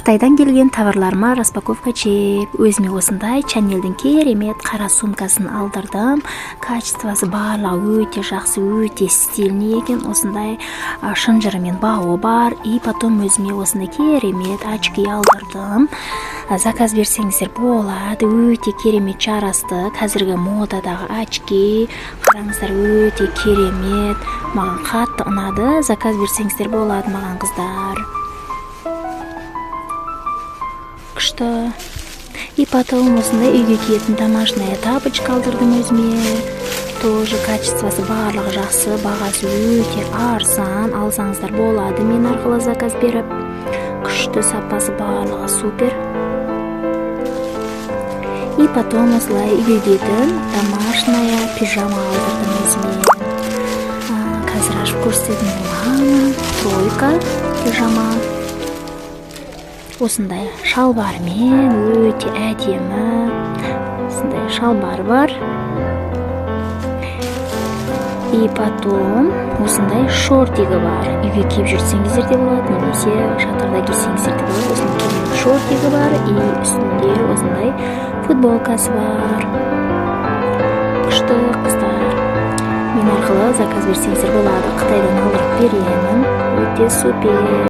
Қытайдан келген товарларыма распаковка чек. Өзіме осындай Chanel-дің керемет қара сумкасын алдырдым. Качествосы, барлығы өте жақсы, өте стильный екен. Осындай шынжырымен бауы бар. И потом өзіме осындай керемет очки алдырдым. Заказ берсеңіздер болады, өте керемет жарасты. Қазіргі модадағы очки, қараңыздар, өте керемет, маған қатты ұнады. Заказ берсеңіздер болады маған, қыздар, күшті. И потом осындай үйге киетін домашняя тапочка алдырдым өзіме. Тоже качествосы, барлығы жақсы, бағасы өте арзан. Алсаңыздар болады мен арқылы заказ беріп. Күшті, сапасы, барлығы супер. И потом осылай үйге киетін домашняя пижама алдырдым өзіме. Қазір ашып көрсететін боламын. Тройка пижама, осындай шалбармен, өте әдемі осындай шалбар бар. И потом осындай шортигі бар. Үйге киіп жүрсеңіздер де болады немесе шатырда кисеңіздер де болады. Осындай керемет шортигі бар и үстінде осындай футболкасы бар. Күшті, қыздар, мен арқылы заказ берсеңіздер болады, Қытайдан алдырып беремін, өте супер.